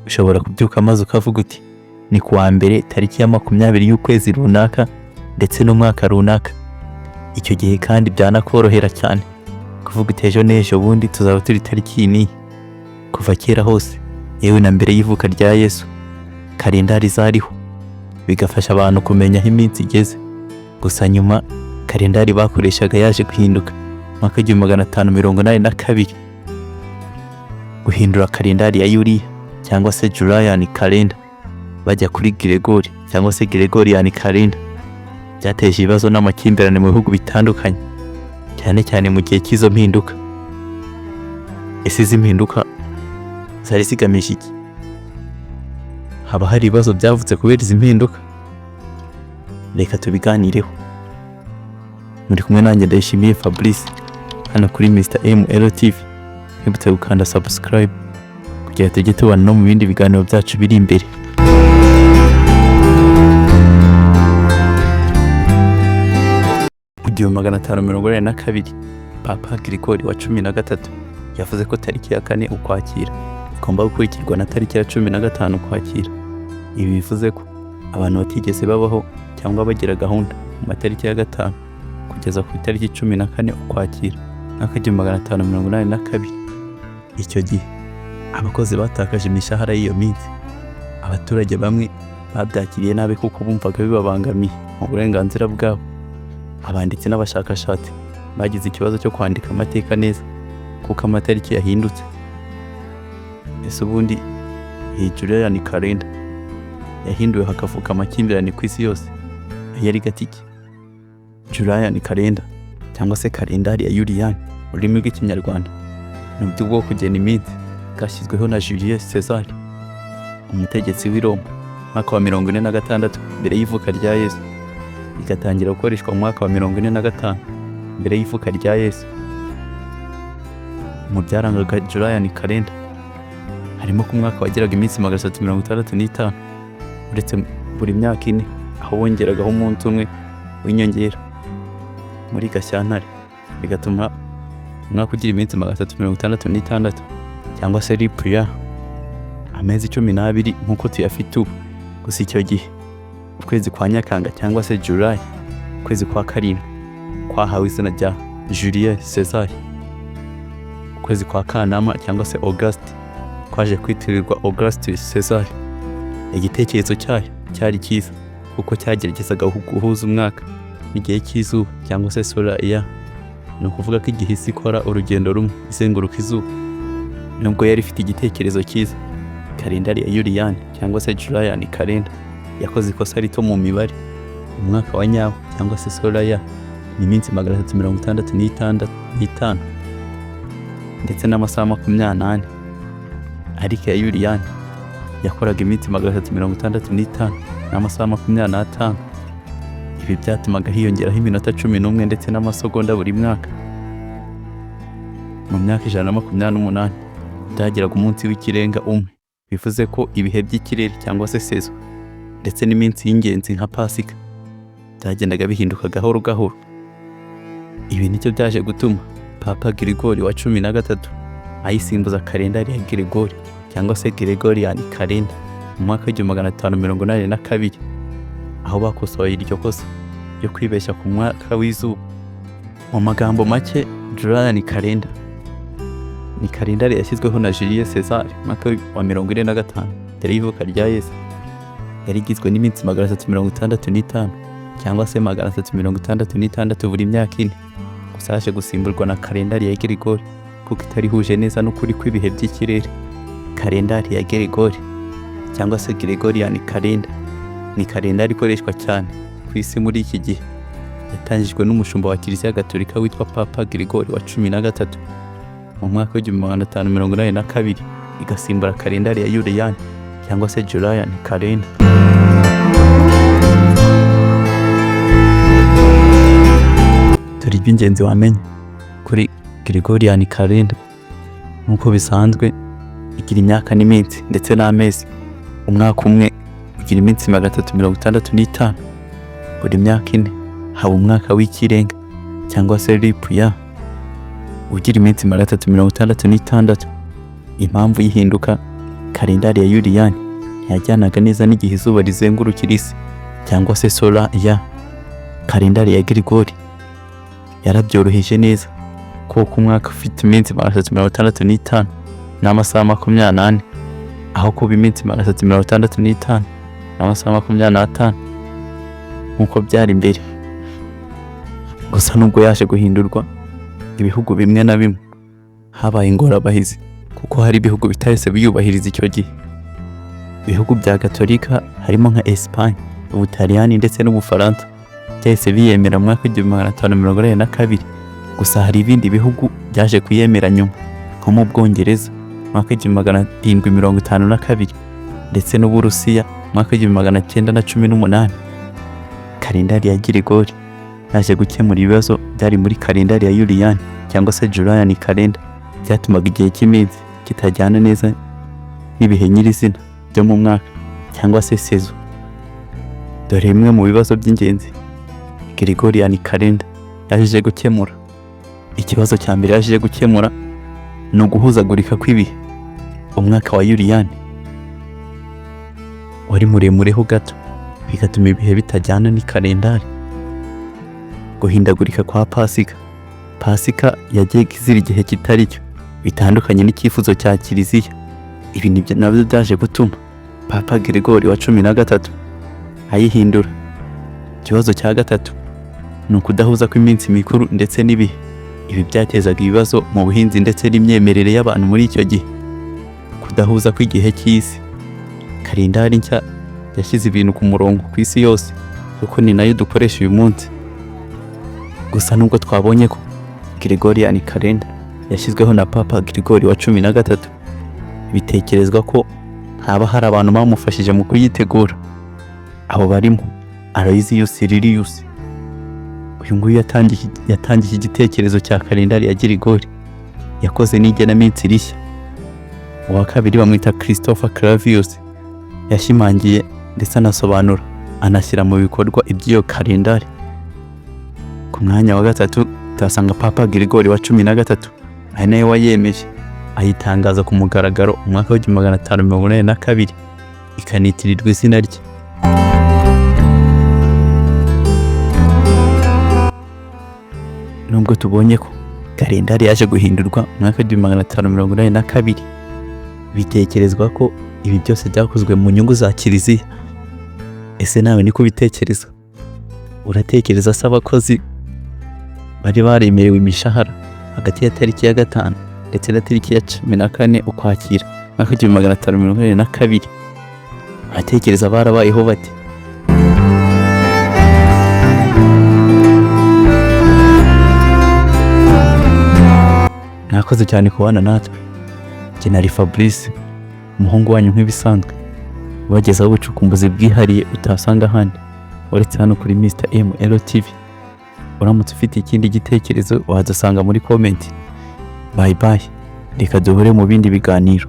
Ushobora kubyuka maze ukavuga uti ni kuwa mbere tariki ya 20 y'ukwezi runaka ndetse n'umwaka runaka. Icyo gihe kandi byanakorohera cyane kuvuga uti ejo n'ejo bundi tuzaba turi tariki iyi n'iyi. Kuva kera hose, yewe na mbere y'ivuka rya Yesu, kalendari zariho, bigafasha abantu kumenya aho iminsi igeze. Gusa nyuma kalendari bakoreshaga yaje guhinduka mu mwaka 1582. Guhindura kalendari ya Yuliya cyangwa se Julian calendar bajya kuri Gregory cyangwa se Gregorian calendar byateje ibibazo n'amakimbirane mu bihugu bitandukanye, cyane cyane mu gihe cy'izo mpinduka. Ese izi mpinduka zari zigamije iki? Haba hari ibibazo byavutse kubera izi mpinduka? Reka tubiganireho. Muri kumwe nanjye Ndayishimiye Fabrice hano kuri Mr ML TV. Mwibutse gukanda subscribe kugira tujye tubana no mu bindi biganiro byacu biri imbere. Mu 1542 Papa Gregory wa 13 yavuze ko tariki ya 4 Ukwakira igomba gukurikirwa na tariki ya 15 Ukwakira. Ibi bivuze ko abantu batigeze babaho cyangwa bagira gahunda mu matariki ya 5 kugeza ku itariki 14 Ukwakira mwaka 1582. Icyo gihe abakozi batakaje imishahara y'iyo minsi. Abaturage bamwe babyakiriye nabi kuko bumvaga bibabangamiye mu burenganzira bwabo. Abanditsi n'abashakashatsi bagize ikibazo cyo kwandika amateka neza kuko amatariki yahindutse. Ese ubundi iyi Julian calendar yahinduwe hakavuka amakimbirane ku isi yose yari gatiki? Julian calendar cyangwa se kalendari ya Julian mu rurimi rw'Ikinyarwanda ni uburyo bwo kugena iminsi bwashyizweho na Julius Caesar, umutegetsi w'i Roma, mwaka wa 46 mbere y'ivuka rya Yesu, igatangira gukoreshwa mu mwaka wa 45 mbere y'ivuka rya Yesu. Mu byarangaga Julian calendar harimo ko umwaka wageraga iminsi 365 uretse buri myaka 4 aho wongeragaho umunsi umwe w'inyongera muri Gashyantare, bigatuma umwaka ugira iminsi 366 cyangwa se leap year, amezi 12 nk'uko tuyafite ubu. Gusa icyo gihe ukwezi kwa Nyakanga cyangwa se July, ukwezi kwa 7 kwahawe izina rya Julius Caesar. Ukwezi kwa Kanama cyangwa se August kwaje kwitirirwa Augustus Caesar. Igitekerezo cyayo cyari cyiza kuko cyageragezaga guhuza umwaka n'igihe cy'izuba cyangwa se solar year. Ni ukuvuga ko igihe isi ikora urugendo rumwe izenguruka izuba. Nubwo yari ifite igitekerezo cyiza, kalendari ya Julian cyangwa se Julian calendar yakoze ikosa rito mu mibare. Umwaka wa nyawo cyangwa se solar year ni iminsi 365 ndetse n'amasaha 24, ariko iya Julian yakoraga iminsi 365 n'amasaha 25. Ibi byatumaga hiyongeraho iminota 11 ndetse n'amasegonda buri mwaka. Mu myaka 128 byageraga umunsi w'ikirenga umwe, bivuze ko ibihe by'ikirere cyangwa se saison ndetse n'iminsi y'ingenzi nka Pasika byagendaga bihinduka gahoro gahoro. Ibi nicyo byaje gutuma Papa Gregory wa 13 ayisimbuza kalendari ya Gregory cyangwa se Gregorian calendar mu mwaka 1582, aho bakosoye iryo kosa ryo kwibeshya ku mwaka w'izuba. Mu magambo make, Julian calendar ni kalendari yashyizweho na Julius Caesar mwaka wa 45 mbere y'ivuka rya Yesu. Yari igizwe n'iminsi 365 cyangwa se 366 buri myaka 4. Gusa yaje gusimburwa na kalendari ya Gregory kuko itari ihuje neza n'ukuri kw'ibihe by'ikirere. Kalendari ya Gregory cyangwa se Gregorian calendar ni kalendari ikoreshwa cyane ku isi muri iki gihe. Yatangijwe n'umushumba wa Kiliziya Gatolika witwa Papa Gregory wa 13 mu mwaka 1582, igasimbura kalendari ya Julian cyangwa se Julian calendar. Dore iby'ingenzi wamenya kuri Gregorian calendar. Nk'uko bisanzwe igira imyaka n'iminsi ndetse n'amezi. Umwaka umwe ugira iminsi 365. Buri myaka 4 haba umwaka w'ikirenga cyangwa se leap year ugira iminsi 366. Impamvu y'ihinduka Kalendari ya Yuliyani ntiyajyanaga neza n'igihe izuba rizengurukira isi, cyangwa se solar year. Kalendari ya Grigori yarabyoroheje neza, kuko umwaka ufite iminsi 365 n'amasaha 24, aho kuba iminsi 365 n'amasaha 25 nk'uko byari mbere. Gusa nubwo yaje guhindurwa, ibihugu bimwe na bimwe habaye ingorabahizi, kuko hari ibihugu bitahise biyubahiriza icyo gihe. Ibihugu bya Gatolika harimo nka Espagne, Ubutaliyani ndetse n'Ubufaransa byahise biyemera mu mwaka w'1582. Gusa hari ibindi bihugu byaje kuyemera nyuma, nko mu Bwongereza mu mwaka w'1752 ndetse n'Uburusiya mu mwaka w'1918. Kalendari ya Grigori yaje gukemura ibibazo byari muri kalendari ya Yuliyani cyangwa se Julian calendar, byatumaga igihe cy'iminsi kitajyana neza n'ibihe nyirizina byo mu mwaka cyangwa se saison. Dore bimwe mu bibazo by'ingenzi Gregorian calendar yaje gukemura. Ikibazo cya mbere yaje gukemura ni uguhuzagurika kw'ibihe. Umwaka wa Yuliyani wari muremure ho gato, bigatuma ibihe bitajyana n'ikalendari. Guhindagurika kwa Pasika. Pasika yagiye izira igihe kitari cyo, bitandukanye n'icyifuzo cya Kiliziya. Ibi nibyo nabyo byaje gutuma Papa Gregory wa 13 ayihindura. Ikibazo cya gatatu ni ukudahuza kw'iminsi mikuru ndetse n'ibihe. Ibi byatezaga ibibazo mu buhinzi ndetse n'imyemerere y'abantu muri icyo gihe. Kudahuza kw'igihe cy'isi. Kalendari nshya yashyize ibintu ku murongo ku isi yose, kuko ni nayo dukoresha uyu munsi. Gusa nubwo twabonye ko Gregorian calendar yashyizweho na Papa Gregory wa 13, bitekerezwa ko haba hari abantu bamufashije mu kuyitegura. Abo barimo Aloysius Lilius. Uyu nguyu yatangije igitekerezo cya kalendari ya Grigori, yakoze n'igenamisi rishya. Uwa kabiri bamwita Christopher Clavius, yashimangiye ndetse anasobanura, anashyira mu bikorwa iby'iyo kalendari. Ku mwanya wa gatatu tuhasanga Papa Gregory wa 13, ari nawe wayemeje, ayitangaza ku mugaragaro mu mwaka w'1582, ikanitirirwa izina rye. Nubwo tubonye ko kalendari yaje guhindurwa mu mwaka w'1582, bitekerezwa ko ibi byose byakozwe mu nyungu za Kiliziya. Ese nawe niko ubitekereza? Uratekereza se abakozi bari baremerewe imishahara hagati ya tariki ya 5 ndetse na tariki ya 14 Ukwakira mwaka 1542, uratekereza barabayeho bate? Mwakoze cyane kubana natwe. Njye nari Fabrice, umuhungu wanyu nk'ibisanzwe, ubagezaho ubucukumbuzi bwihariye utasanga ahandi uretse hano kuri Mr ML TV. Uramutse ufite ikindi gitekerezo wadusanga muri comment. Bye bye, reka duhure mu bindi biganiro.